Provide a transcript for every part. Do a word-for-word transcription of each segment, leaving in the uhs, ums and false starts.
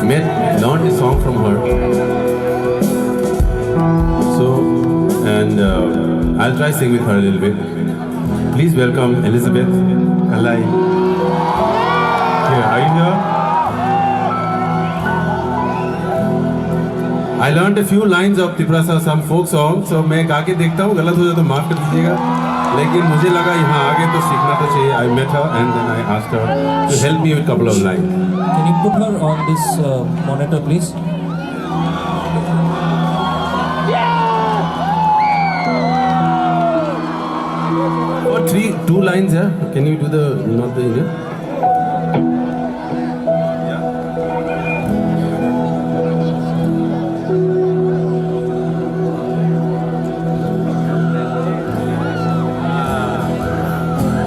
met, learned a song from her. So, and uh, I'll try sing with her a little bit. Please welcome Elizabeth Kalai. Here, are you here? I learned a few lines of Tiprasa, some folk song, so मैं गा के देखता हूँ, गलत हो जाए तो माफ कर दीजिएगा, लेकिन मुझे लगा यहाँ आके तो सीखना तो चाहिए। I met her and then I asked her to help me with couple of lines. Can you put her on this uh, monitor, please? For three, two lines, yeah? Can you do the, not the, yeah?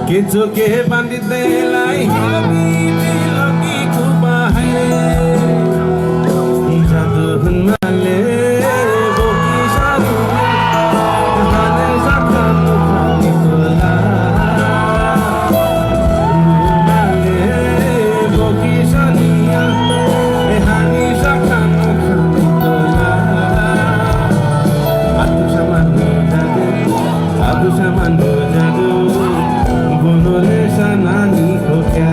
Kichu ke bandit de lai, habi logi kuba hai. Jadu hun male, boki saru, hane sakha mukha nikola. Male, boki saniya, hani sakha mukha nikola. Atu samanu jadu, atu samanu jadu, bonole sanani kokya.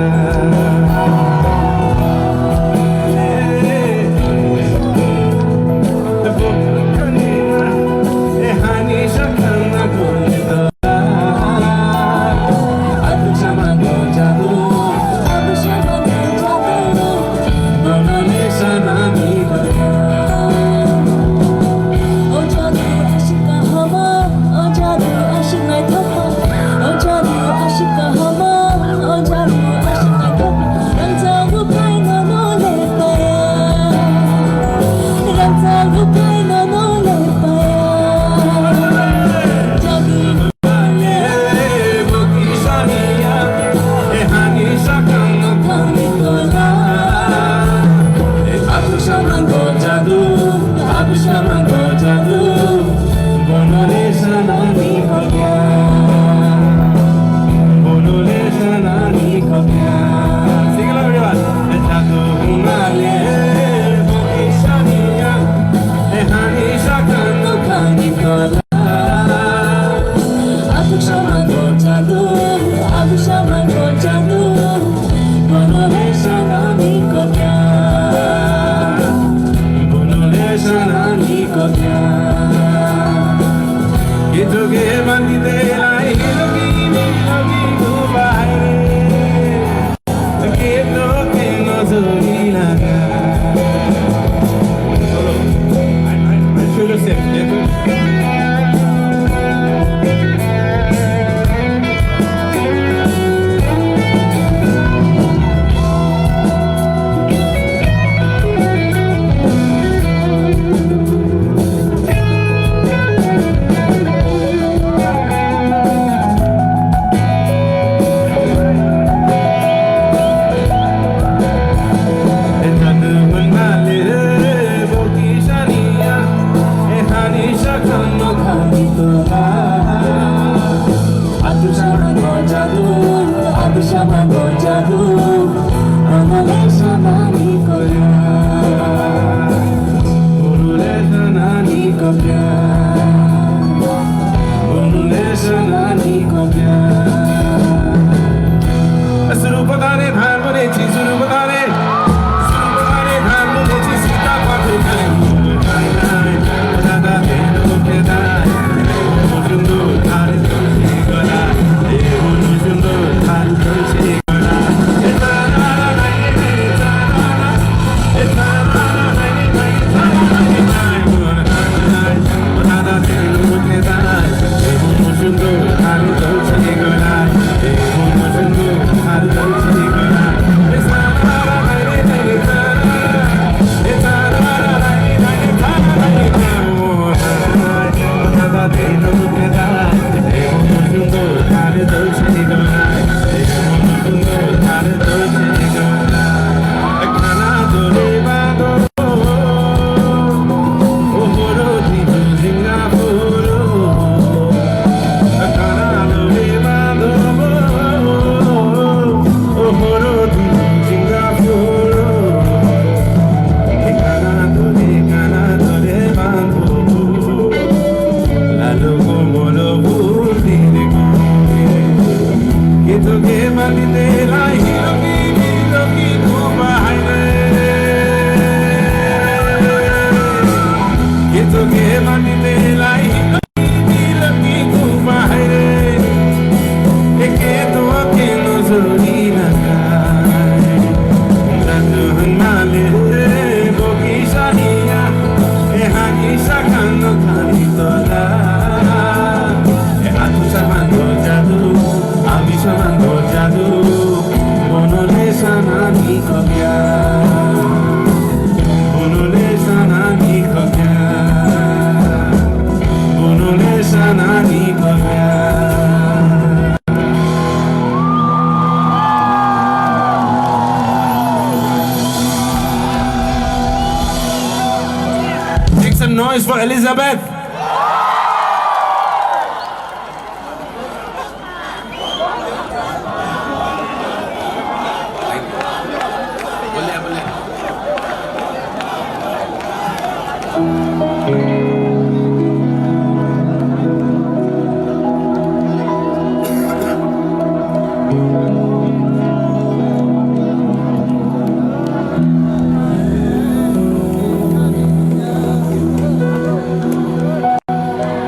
Noise for Elizabeth.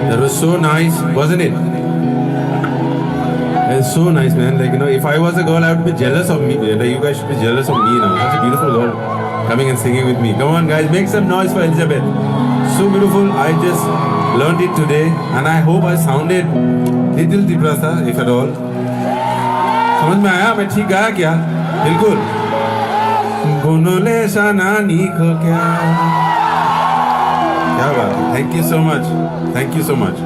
That was so nice, wasn't it? It's so nice, man. Like, you know, if I was a girl, I would be jealous of me. Like, you guys should be jealous of me now. Such a beautiful girl coming and singing with me. Come on, guys, make some noise for Elizabeth. So beautiful. I just learned it today, and I hope I sounded little Tiprasa, if at all. समझ में आया? मैं ठीक गाया क्या? बिल्कुल। बोनो ले शाना नी को क्या? क्या बात है। Thank you so much. Thank you so much.